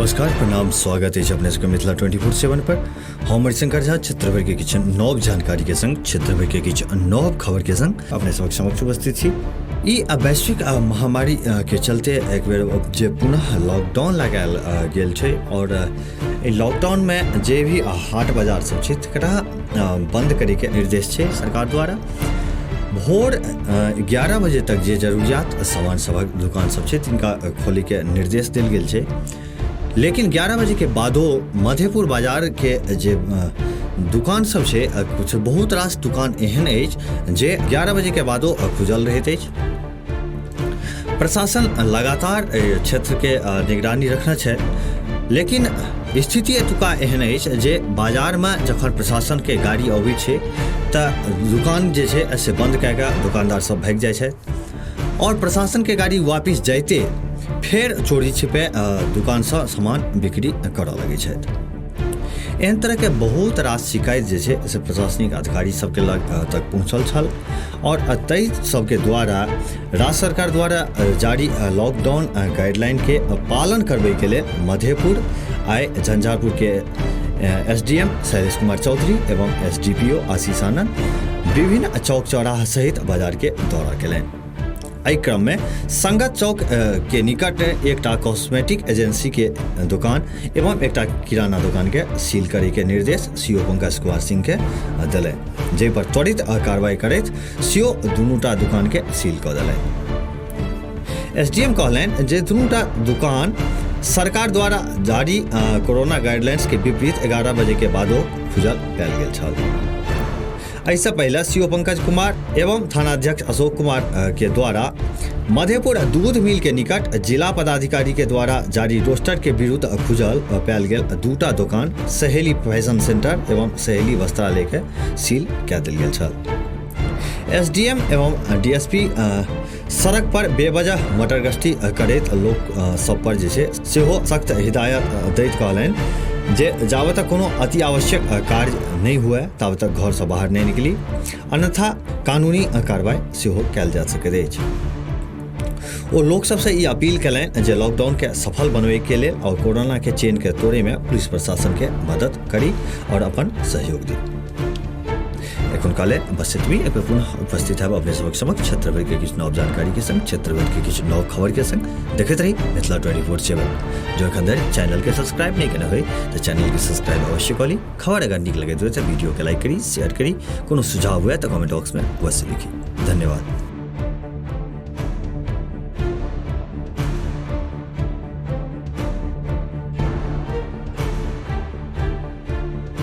नमस्कार, प्रणाम, स्वागत अछि अपने सबके मिथिला 24/7 पर। हम हरिशंकर झा क्षेत्र भरिके किछु नव जानकारीके संग, क्षेत्र भरिके किछु नव खबरके संग अपने सबक समक्ष उपस्थित छी। ई वैश्विक महामारी के चलते एक बेर जे पुनः लॉकडाउन लगायल गेल छै और एहि लॉकडाउनमे जे भी हाट बाजार सब छै तकरा बंद करैके निर्देश छै सरकार द्वारा। भोर 11 बजे तक जे जरूरियात सामान सभक दुकान सब छै तिनका खोलैके निर्देश देल गेल छै, लेकिन 11 बजे के बादो मधेपुर बाजारके जे दुकान सब छै, कुछ बहुत रास दुकान एहन अछि जे 11 बजे के बादो खुजल रहैत अछि। प्रशासन लगातार क्षेत्रके निगरानी रखने छै, लेकिन स्थिति एतुका एहन अछि जे बाजारमे जखन प्रशासनके गाड़ी अबै छै तऽ दुकान जे छै से बन्द कए कऽ दोकानदार सब भागि जाइ छथि आओर प्रशासनके गाड़ी वापिस जाइते फेर चोरी छिपे दुकानसँ सामान बिक्री करऽ लगै छथि। एहन तरहके बहुत रास शिकायत जे छै से प्रशासनिक अधिकारी सबके लग तक पहुँचल छल और ताहि सबके द्वारा राज्य सरकार द्वारा जारी लॉकडाउन गाइडलाइन के पालन करबैके लेल मधेपुर आइ झंझारपुर के एसडीएम शैलेश कुमार चौधरी एवं एसडीपीओ आशीष आनंद विभिन्न चौक चौराहा सहित बाजार के दौरा केलनि। एहि क्रम में संगत चौक के निकट एकटा कॉस्मेटिक एजेंसी के दुकान एवं एकटा किराना दुकान के सील करे के निर्देश सीओ पंकज कुमार सिंह के देलनि, जाहि पर त्वरित कार्रवाई करैत सीओ दुनूटा दुकान के सील कऽ देलनि। एसडीएम कहलनि जे दुनूटा दुकान सरकार द्वारा जारी कोरोना गाइडलाइंस के विपरीत 11 बजे के बादो खुजल पायल गेल छल। एहिसँ पहिले सीओ पंकज कुमार एवं थानाध्यक्ष अशोक कुमार के द्वारा मधेपुर दूध मिल के निकट जिला पदाधिकारी के द्वारा जारी रोस्टर के विरुद्ध खुजल पायल गेल दूटा दोकान सहेली फैशन सेंटर एवं सहेली वस्त्रालय के सील कए देल गेल छल। एसडीएम एवं डीएसपी सड़क पर बेवजह मटरगश्ती करैत लोक सब पर जे छै सेहो सख्त हिदायत दैत कहलनि जे जाबत तक कोनो अति आवश्यक कार्य नहि हुए ताबत तक घरसँ बाहर नहि निकली, अन्यथा कानूनी कार्रवाई सेहो कयल जा सकैत अछि। ओ लोक सबसँ ई अपील कयलनि जे लॉकडाउनके सफल बनबैके लेल और कोरोनाके चेनके तोड़ैमे पुलिस प्रशासनके मदद करी और अपन सहयोग दी। एखुनका लेल बस एतबी। एक बेर पुनः उपस्थित है अपने सबक समक्ष क्षेत्र भरि के किछु नव जानकारी के संग, क्षेत्र भरि के किछु नव खबर के संग। देखैत रही मिथिला 24/7। जो एखन धरि चैनल के सब्सक्राइब नहीं केने होय तऽ चैनल के सब्सक्राइब अवश्य कऽ ली। खबर अगर नीक लगैत होय तऽ वीडियो के लाइक करी, शेयर करी। कोनो सुझाव हुए तऽ कमेंट बॉक्स में अवश्य लिखी। धन्यवाद।